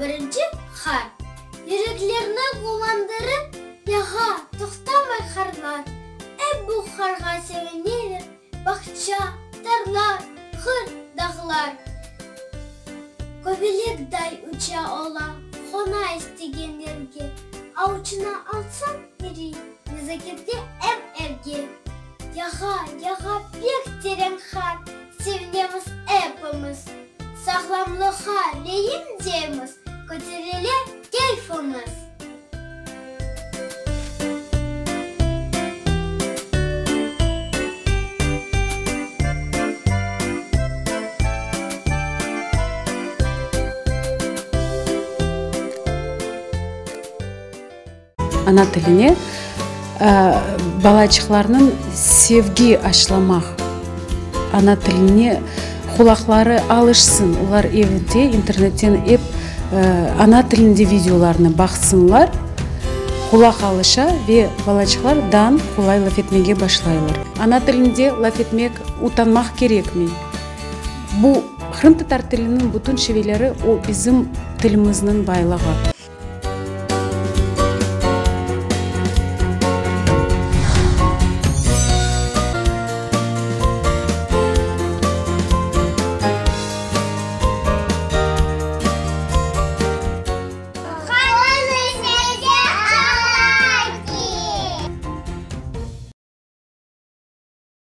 birinci qar. Yüreklerni quvandırıp yağa toqtamay qarlar. Ep bu qarğa sevineler bağça, tarla, qır, dağlar. Köbelekday uça ola qona istegen yerge, Avuçına alsañ iriy, nezaketle em evge. Yağa, yağa pek teren qar, sevinemiz epimiz. Sağlamlıqqa leyim deymiz, köterile keyfimiz. Ana tiline balaçıqlarnıñ sevgi aşlamaq, ana tiline qulaqları alışsın, olar evde internetten ep ana tilinde videolarnı baqsınlar, qulaq alışa ve balaçıqlar dan qolay laf etmege başlaylar. Ana tilinde laf etmek utanmaq kerekmey. Bu qırımtatar tiliniñ bütün şiveleri o bizim tilimizniñ baylığı.